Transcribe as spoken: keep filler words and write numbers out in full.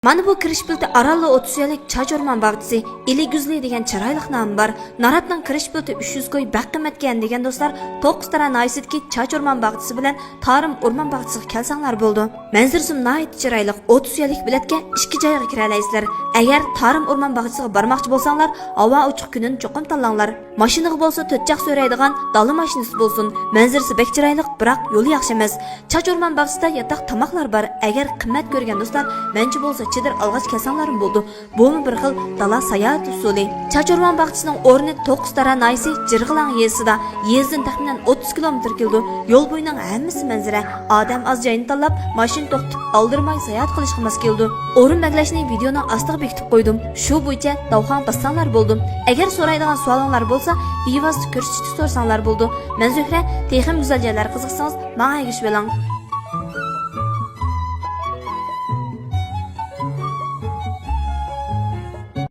مانا بۇ كىرىش بېلىتى ئارانلا ئوتتۇز يۈەنلىك چاچ ئورمان باغچىسى، ئىلى گۈزلى دېگەن چىرايلىق نامى بار. ناراتنىڭ كىرىش بېلىتى ئۈچ يۈز كوي، بەك قىممەتكەن دېگەن دوستلار، توققۇز تارا ناھىيەسىدىكى چاچ ئورمان باغچىسى بىلەن تارىم ئورمان باغچىسىغا كەلسەڭلار بولىدۇ. مەنزىرىسىمۇ ناھايىتى چىرايلىق، ئوتتۇز يۈەنلىك بېلەتكە ئىككى جايغا كىرەلەيسىلەر. ئەگەر تارىم ئورمان باغچىسىغا بارماقچى بولساڭلار، ھاۋا ئوچۇق كۈنىنى چوقۇم تاللاڭلار. ماشىنىغا بولسا تۆت چاق سۆرەيدىغان دالا ماشىنىسى بولسۇن. مەنزىرىسى بەك چىرايلىق، بىراق يولى ياخشى ئەمەس. چاچ ئورمان باغچىسىدا ياتاق تاماقلار بار. ئەگەر قىممەت كۆرگەن دوستلار، مەنچە بولسا چېدىر ئالغاچ كەلسەڭلارمۇ بولىدۇ. بۇمۇ بىر خىل دالا ساياھەت ئۇسۇلى. چاچ ئورمان باغچىسىنىڭ ئورنى توققۇز تارا ناھىيەسى جىرغىلاڭ يېزىسىدا، يېزىدىن تەخمىنەن ئوتتۇز كىلومېتىر كېلىدۇ. يول بويىنىڭ ھەممىسى مەنزىرە. ئادەم ئاز جاينى تاللاپ، ماشىنا توختىتىپ ئالدىرىماي ساياھەت قىلىشقا ماس كېلىدۇ. ئورۇن بەلگىلەشنى ۋىدېئونىڭ ئاستىغا بېكىتىپ قويدۇم. شۇ بويىچە داۋخاڭ باسساڭلار بولدۇم. ئەگەر سورايدىغان سوئالىڭلار بولسا، بىۋاسىتە كۆرسىتىشتە سورىساڭلار بولىدۇ. مەن زۆھرە، تېخىمۇ گۈزەل جايلارغا قىزىقسىڭىز، ماڭا ئەگىشىۋېلىڭ.